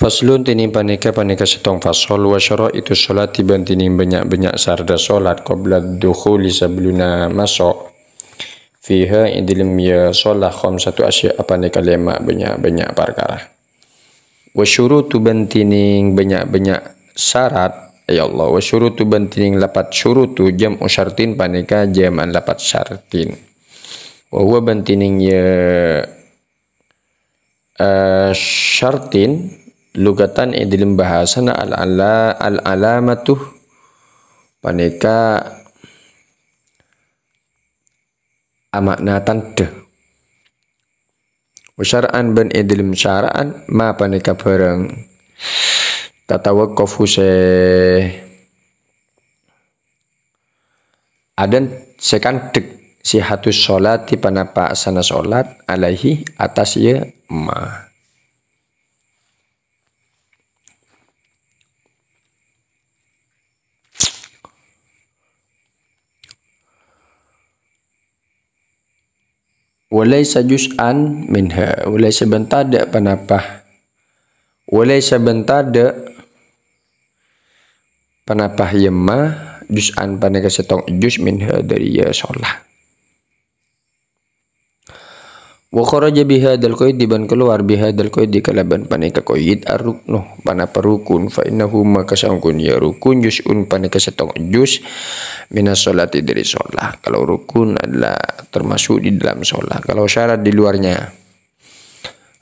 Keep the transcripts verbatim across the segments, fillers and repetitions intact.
Faslun, tènèng panèka, panèka sèttong fasol, wa syara'itus sholati, bân tènèng bânnya'-bânnya' sarat salat, qabla dukhuli, sabellunna maso', fiha, è dâlem iyâ shalah, khamsatu asya', panèka lèma' bânnya'-bânnya' parkara. Wa syurutu, bân tènèng bânnya'-bânnya' sarat, ya Allah, wa syurutu, bân tènèng lafat syurutu, jam'u syartin, panèka jama'an lafat syartin. Wa huwa, bân tènèng iyâ eh, syartin, lugatan è dâlem bhâsana al-ala-, al-alamatu, panèka ama'na tandhâ. Wa syar'an, bân è dâlem syara'an, ma panèka bhârâng tatawaqqafu sè Adân sè kandhek sihhatus sholati, panapassana sholat, alaihi, attas iyâ ma. Wa laisa juz'an minha, wa laisa bân tadâ' panapa. Wa laisa bân tadâ' panapa iyâ ma, juz'an panèka sèttong juz minha dâri iyâ sholat. Wa kharaja bihadzal qaidi, bân kalowar bihadzal qaidi kalabân panèka qaid ar-ruknu, panapa rukun, fa innahu maka sangkun iyâ rukun juz'un panèka sèttong juz minas sholati dâri sholat. Kalau rukun adalah termasuk di dalam sholat. Kalau syarat di luarnya.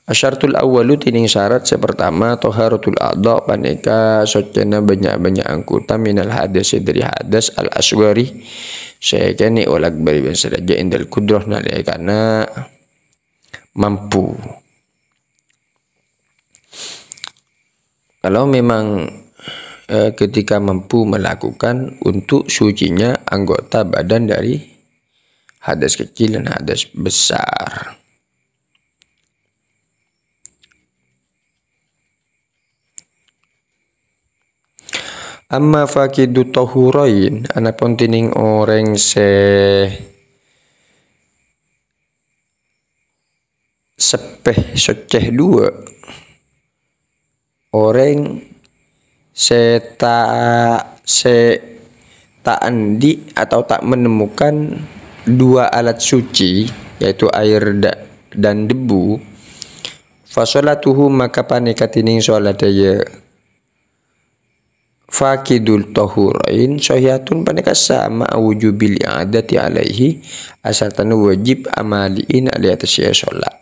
Asyartul awwalu, tènèng syarat sè partama, taharatul a'dha, panèka soccèna bânnya'-bânnya' anggota minal hadasi dâri hadas al asghari sè kènè' wal akbari bân sadhâjâ indal qudrah nalèkana mampu. Kalau memang, eh, ketika mampu melakukan untuk sucinya anggota badan dari hadas kecil dan hadas besar. Amma faqidu tahurain, anapon tènèng orèng sè seppè soccè duwâ', orèng sè ta-, sè ta' andi' atau ta' menemukan dua alat suci, yaitu air da-, dan debu, fa sholatuhu, maka panèka tènèng sholat dâ' iyâ faqidul tahurain shahihatun, panèka sah ma'a wujubil i'adati alaihi, asartana wajib amali'in alaihi attas iyâ sholat.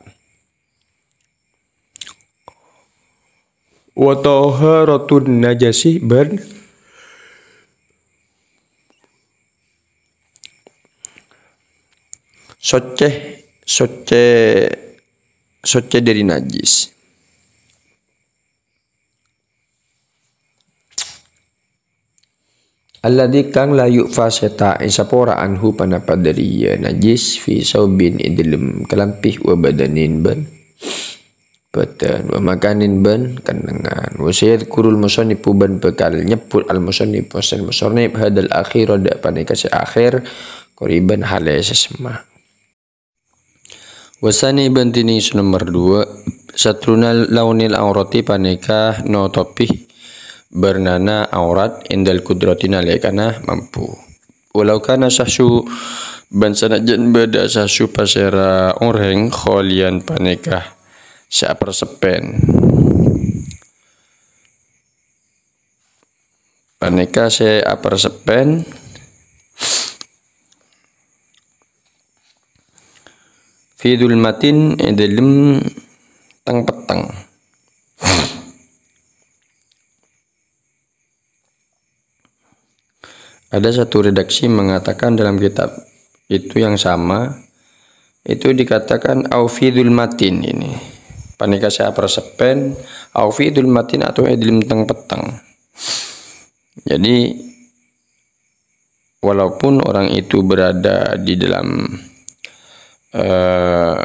Wa taharatun najasi bân soccè, soccè, soccè dâri najis. Alladzi kang la yu'fa sè ta' èsapora anhu panapa dâri iyâ najis fi saubin è dâlem kalambhi wa badanin bân bâdân wa makanin bân kennengngan. Wa sayadzkurul musannifu bân bhâkal nyebbhut al musannifu sè musannif hadzal akhira dâ' panèka sè akhèr qoriban halè sè semma'. Wasani bân tènèng sè nomer duwâ', satruna launil aurati panèka notobhi bârnana aurat indal qudrati nalèkana mampu. Walau kana sahsu bân sanajjân bâdâ sahsu pasèra orèng kholian panèka sè aperseppèn. Panèka sè aperseppèn fi dzulmatin è dâlem teng-petteng. Ada satu redaksi mengatakan dalam kitab itu yang sama, itu dikatakan au fi dzulmatin ini. Panèka sè aperseppèn, au fi dzulmatin atau è dâlem teng-petteng. Jadi, walaupun orang itu berada di dalam, eh,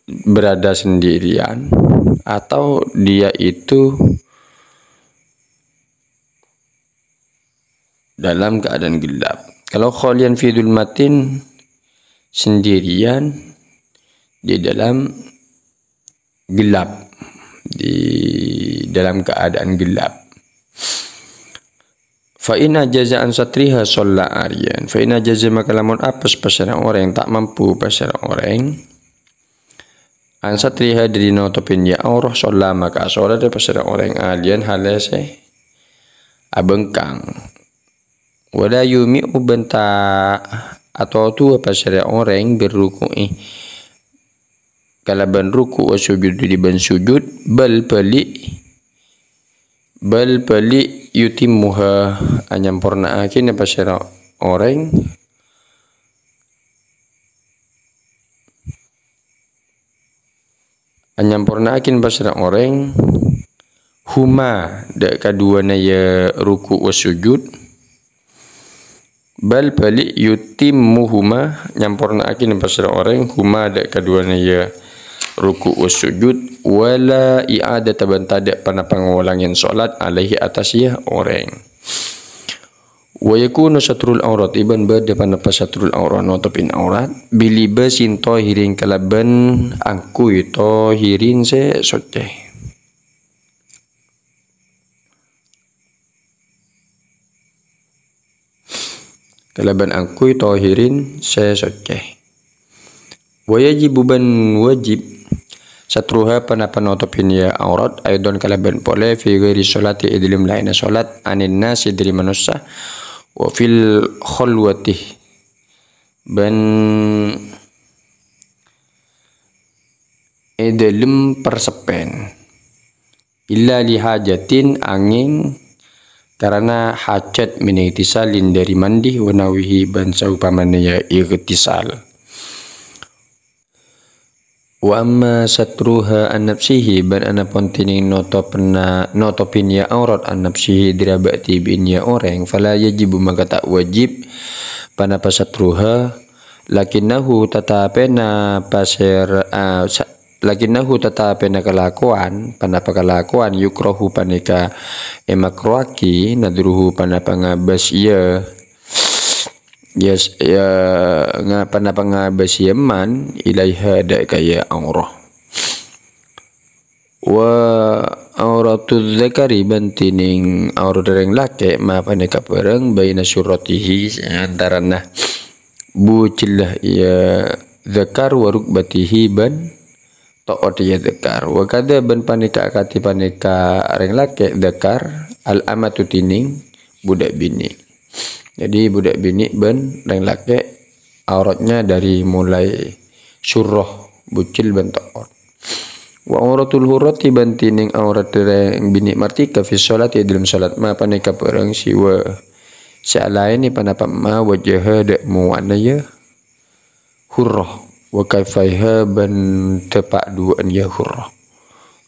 berada sendirian atau dia itu dalam keadaan gelap. Kalau kholian fi dzulmatin, sendirian di dalam gelap, di dalam keadaan gelap. Fa in ajaza an satriha shalla ariyan. Fa in ajaza maka lamun apes pasèra orèng, ta' mampu pasèra orèng. An satriha dhâri notobhi ya aurah shalla maka asholat pasèra orèng ariyan halè sè abhângkang. Wala yumi'u bân ta' atoduwâ pasèra orèng birruku'i kalabân ruku' wa sujudi bân sujud, bal bâli', bal bâli' yutimmuha anyamporna'aghi pasèra orèng, anyamporna'aghi pasèra orèng, huma, dâ' kaduwâna ya ruku' wa sujud, bal bâli' yutimmuhuma, nyamporna'aghi pasèra orèng, huma, dâ' kaduwâna ya ruku' wa sujud, wala i'adata bân tadâ' panapa ngolangè sholat, alaihi attas ya orèng. Wa yakunu satrul aurat, bân bâdâ panapa satrul aurat, notobhi aurat, bilibasin thahirin kalabân angkuy thahirin sè soccè. Kalabân angkuy thahirin sè soccè. Wa yajibu bân wajib satruha panapa notobhi ya aurat, aidon kalabân polè fi ghairi sholati è dhâlem laènna sholat, anin nasi dhâri manossa, wa fil khalwati bân è dhâlem perseppèn. Illa li hajatin, angèng karana hajat, min igtisalin dhâri mandi, wa nahwihi bân saompamana ya igtisal. Wa amma satruha an nafsihi, bân anapon dhinèng notobhina, notobhi ya aurat an nafsihi dhâri abâ' dhibi'na ya orèng, fala yajibu maka ta' wajib panapa satruha, lakinnahu tatapèna pasèr-, ah, sa-, lakinnahu tatapèna kalakowan, panapa kalakowan yukrahu panèka èmakroaghi, nadruhu panapa ngabâs ya, ya, s-, ya, nga-, panapa ngabâs ya man, ilaiha dâ' ka ya aurah. Wa auratul dzakari bân dhinèng aurat orèng lakè', ma panèka bhârâng baina surratihi, sè antarana bucella ya dzakar, wa rukbatihi bân to'ot ya dzakar. Wa kadza bân panèka akadhi panèka orèng lakè' dzakar, al amatu dhinèng budhâk binè'. Jadi budhâk binè' bân orèng lakè' auratnya dari mulai surrah, bucel bân to'ot. Wa auratul hurrati bân dhinèng aurat orèng binè' mardhika fi sholati è dhâlem sholat, ma panèka bhârâng siwa sè alaèn panapa ma wajhaha dâ' muwâna ya hurrah, wa kaffaiha bân dâpa' duwâ'ân ya hurrah.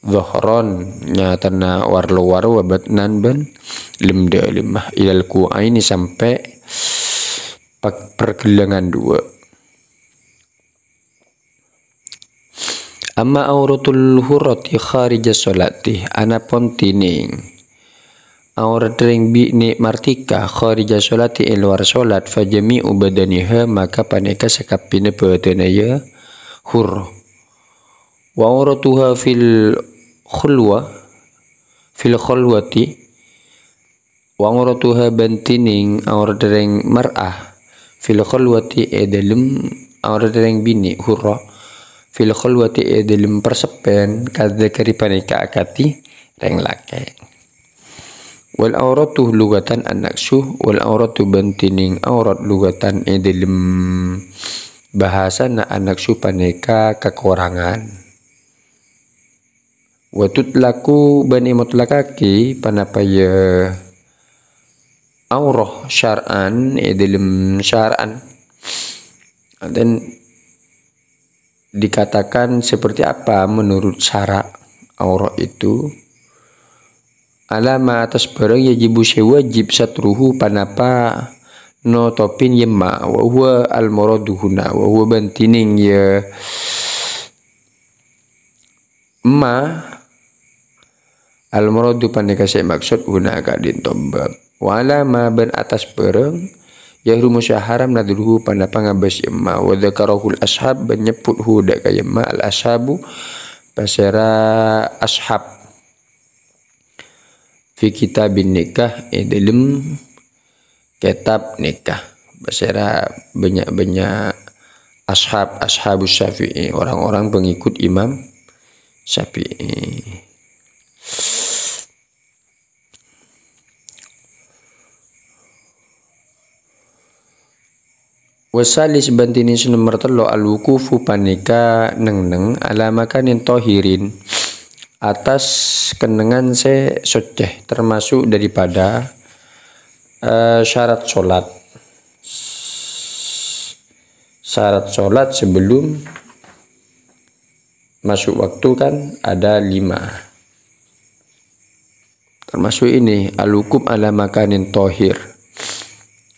Dhahran, nyatana war-lowar, wa batnan bân lem-dâlemma, ilal ku'aini sampè' pa-, parghellangan duwâ'. Amma auratul hurrati kharija sholati, anapon dhinèng aurat orèng binè' mardhika kharija sholati è lowar sholat, fa jami'u badaniha, maka panèka sakabbhiyânna bhâdhânna ya hurrah. Wa auratuha fil khulwa, fil khulwati, wa auratuha bân dhinèng aurat orèng mar'ah, fil khulwati è dhâlem aurat orèng binè' hurrah, fil khulwati è dhâlem perseppèn, kadzakari panèka akadhi orèng lakè'. Wal auratu lughatan an-naqsu, wal auratu bân dhinèng aurat lughatan è dhâlem bhâsana an-naqsu panèka kakorangan. Wa tutlaqu bân èmotlakaghi panapa ya aurah syar'an è dhâlem syara'an. Artèna dikatakan seperti apa menurut syara' aurah itu? Ala ma attas bhârâng yajibu sè wajib satruhu panapa notobhi ya ma, wa huwa al-muradu huna, wa huwa bân dhinèng ya ma, al-muradu panèka sè maksod huna ka'dinto bab. Wa ala ma bân attas bhârâng yahrumu sè haram nadruhu panapa ngabâs ya ma, wa dzakarahul ashab bân nyebbhut hu dâ' ka ya ma al-ashabu pasèra ashab. Fi kitabin nikah, è dâlem kètab nikah. Pasèra bânnya'-bânnya' ashab, ashabus Syafi'i, orang-orang pengikut Imam Syafi'i. Wasalis bân tènèng sè nomer tello', al-wuqufu panèka neng-neng ala makanin thohirin, attas kennengngan sè soccè, termasuk daripada, eh, syarat sholat. Syarat sholat sebelum masuk waktu kan ada lima. Termasuk ini, al-wuquf ala makanin thohir.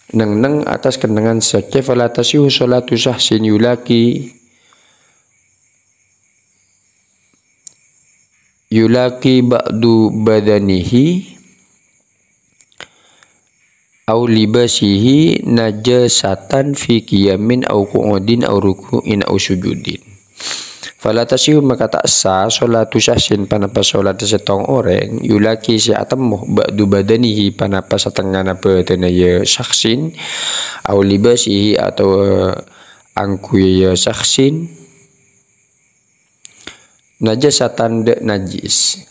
Neng-neng attas kennengngan soccè, fala tasihu sholatu syakhsin yulaki, yulaki ba'du badanihi au libasihi najasatan fi qiyamin au qu'udin au ruku'in au sujudin. Fala tasihu maka ta' sah sholatu syakhsin panapa sholat sèttong orèng, yulaki sè atemmo ba'du badanihi panapa satengngana bhâdhânna ya syakhsin, au libasihi atabâ angghuy ya syakhsin, najasatan dâ' najjhis.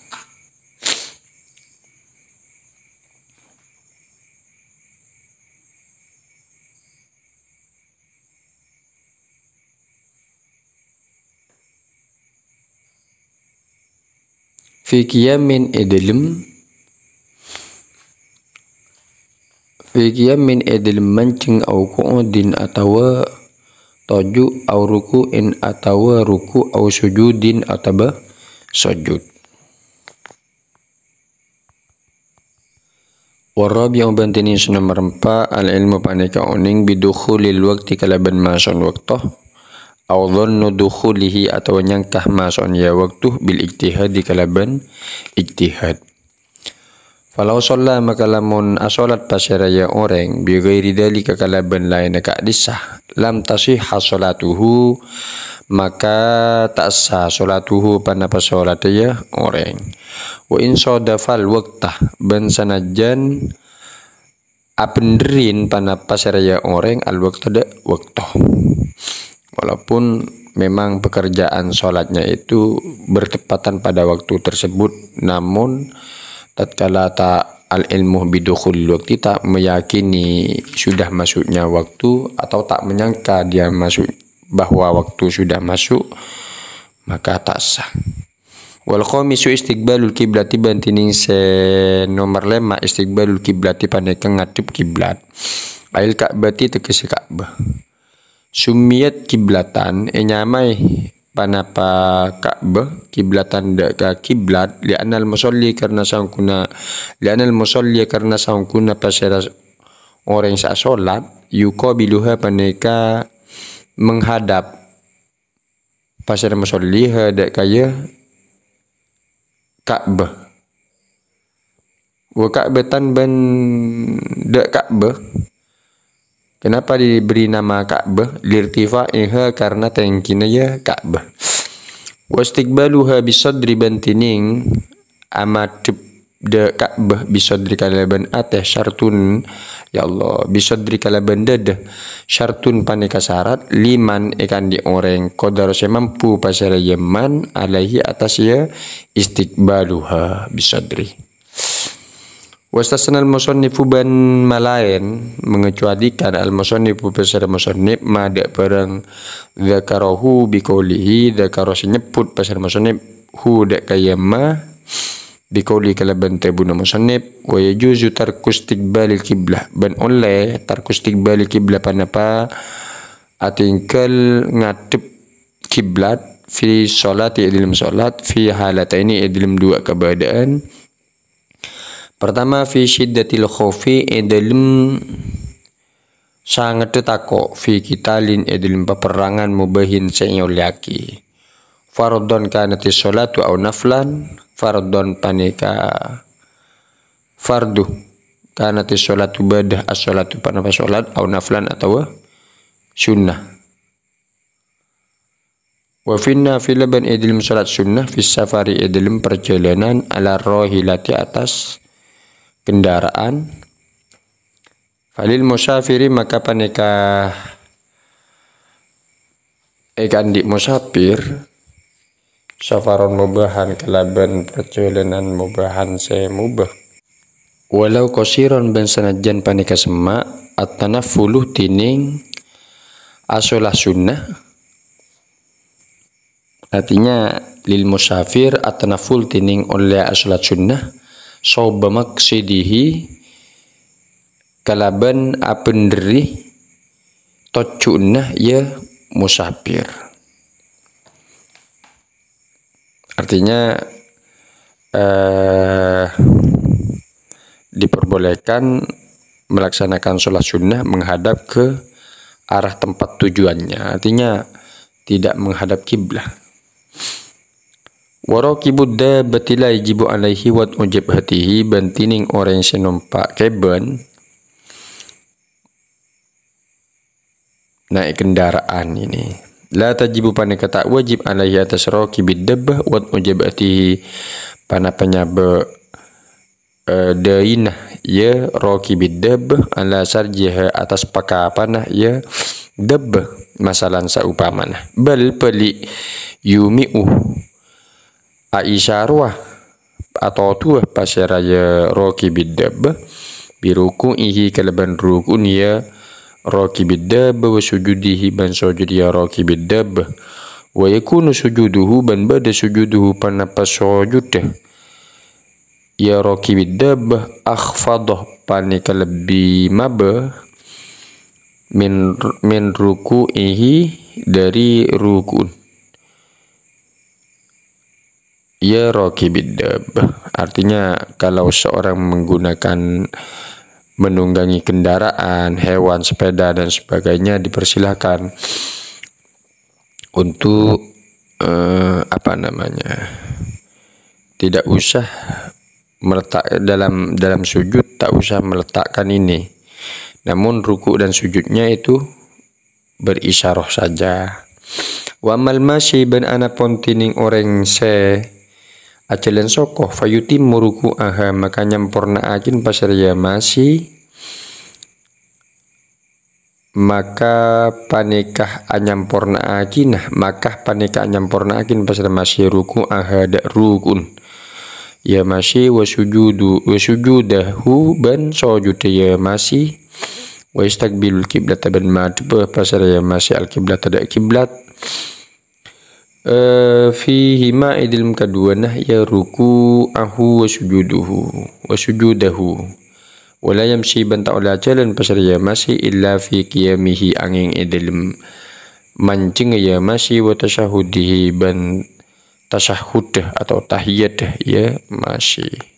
Fi qiyamin è dâlem, fi qiyamin è dâlem manjeng au qu'udin atabâ toju' au ruku'in atabâ ruku' au sujudin atabâ sujud. Warabi'u bân tènèng sè nomer empa', al-ilmu panèka onèng bidukhulil waqti kalabân maso'na wâkto, au dhannu dukhulihi atabâ nyangka maso'na ya wâkto bil ijtihadi kalabân ijtihad. Falau shalla maka lamon asholat pasèra ya orèng bi ghairi dzalika kalabân laènna ka'dissa, lam tashihha sholatuhu, maka ta' sah sholatuhu panapa sholat ya orèng. Wa in shodafal waqta, bân sanajjân abhendherrin panapa sè rèya orèng al-waqta dâ' wâkto. Walaupun memang pekerjaan sholatnya itu bertepatan pada waktu tersebut, namun tatkala ta' al-ilmu bidukhulil waqti, tak meyakini sudah masuknya waktu atau tak menyangka dia masuk, bahwa waktu sudah masuk, maka tak sah. Wal khamisu istiqbalul kiblati, bân tènèng sè nomer lèma' istiqbalul kiblati panèka ngadhep kiblat. Ail Ka'bati tegese Ka'bah. Summiyat kiblatan, ènyamaè panapa Ka'bah, kiblatan dâ' ka kiblat, li'annal musalli karena sangkuna, li'annal musalli karena sangkuna pasèra orèng sè asolat, yuqabiluha panèka menghadap pasèra musalli ha dâ' ka ya Ka'bah. Wa Ka'batan bân dâ' Ka'bah. Kenapa diberi nama Ka'bah? Lirtifa'iha, karena tèngkina ya Ka'bah. Wa istiqbaluha bisadri, bân tènèng amadhep dâ' Ka'bah bisadri kalabân atè syartun, ya Allah, bisadri kalabân dâdâ, syartun panèka sarat, liman èkaandi' orèng, qadara sè mampu pasèra ya man, alaihi attas ya istiqbaluha bisadri. Wastasnal musannifu bân malaèn, mengecualikan al-musannifu pasèra musannif, ma dâ' bhârâng dzakarahu biqaulihi, dzakara sè nyebbhut pasèra musannif, hu dâ' ka ya ma, biqauli kalabân dhâbuna musannif, wa yajuzu tarku istiqbalil kiblah, bân ollè tarku istiqbalil kiblah panapa atèngghâl ngadhep kiblat, fi sholati è dâlem sholat, fi halataini è dâlem duwâ' kabâdâ'ân. Pertama, fi syiddatil khaufi è dâlem sangeddhâ tako', fi qitalin è dâlem paperrangan mubahin sè èollèyaghi. Fardhon kanatis sholatu au naflan, fardhon panèka fardhu, kanatis sholatu bâdâ as-sholatu panapa sholat, au naflan atabâ sunnah. Wa fin nafila bân è dâlem sholat sunnah, fis safari è dâlem parjhâlânan, ala rohilati attas kendaraan. Falil musafiri, maka panèka èkaandi' musafir, safaron mubahan kalabân parjhâlânan mubahan sè mubah. Walau qashiran, bân sanajjân panèka semma', at-tanaffulu, dhinèng asholat sunnah. Artinya, lil musafir at-tanafful, dhinèng ollè asholat sunnah, soba maqsadihi, kalabân abhendherri tojjhuna, ya, musafir. Artinya, eh, diperbolehkan melaksanakan sholat sunnah menghadap ke arah tempat tujuannya. Artinya, tidak menghadap kiblah. Wa raqibud dabbati la yajibu alaihi wad'u jabhatihi, bân dhinèng orèng sè nompa' kèbân, naè' kendaraan ini. La tajibu, panèka ta' wajib, alaihi, attas raqibid dabbah, wad'u jabhatihi, panapa nyabâ', eh, dâina, ya, raqibid dabbah, ala sarjiha, attas pakapanna, ya, dabbah, masalan saupamana. Bal, bâli', yumi'u, aisyara, atodhuwâ pasèra, ya, raqibid dabbah, bi ruku'ihi, kalabân ruku'na, ya, raqibid dabbah, wa sujudihi, bân sujudda, ya, raqibid dabbah. Wa yakunu sujuduhu, bân bâdâ sujuduhu, panapa sujudda, ya, raqibid dabbah, akhfadha, panèka lebbi mabâ, min, min ruku'ihi, dâri ruku'na, ya, raqibid dabbah. Artinya, kalau seorang menggunakan, menunggangi kendaraan, hewan, sepeda, dan sebagainya, dipersilahkan untuk, eh, apa namanya, tidak usah meletak dalam, dalam sujud, tak usah meletakkan ini. Namun, ruku' dan sujudnya itu berisyarah saja. Wa ammal masyi, bân anapon dhinèng orèng sè ajhâlân soko, fayutimmu ruku'aha, maka nyamporna'aghin pasèra, ya, masyi, maka panèka anyamporna'aghina, maka panèka anyamporna'aghin pasèra masyi ruku'aha dâ' ruku'na, ya, masyi, wa sujudu, wa sujudahu, bân sujudda, ya, masyi, wa yastaqbilul qiblata, bân madhebbhâ pasèra, ya, masyi, al-qiblata, dâ' kiblat. Eh, fihima, è dâlem kaduwâna, ya, ruku'ahu wa sujuduhu, wa sujudahu. Wa la yamsyi, bân ta' ollè ajhâlân pasèra, ya, masyi, illa fi qiyamihi, angèng è dâlem manjhengnga, ya, masyi, wa tasyahhudihi, bân tasyahhudda atau tahiyatta, ya, masyi.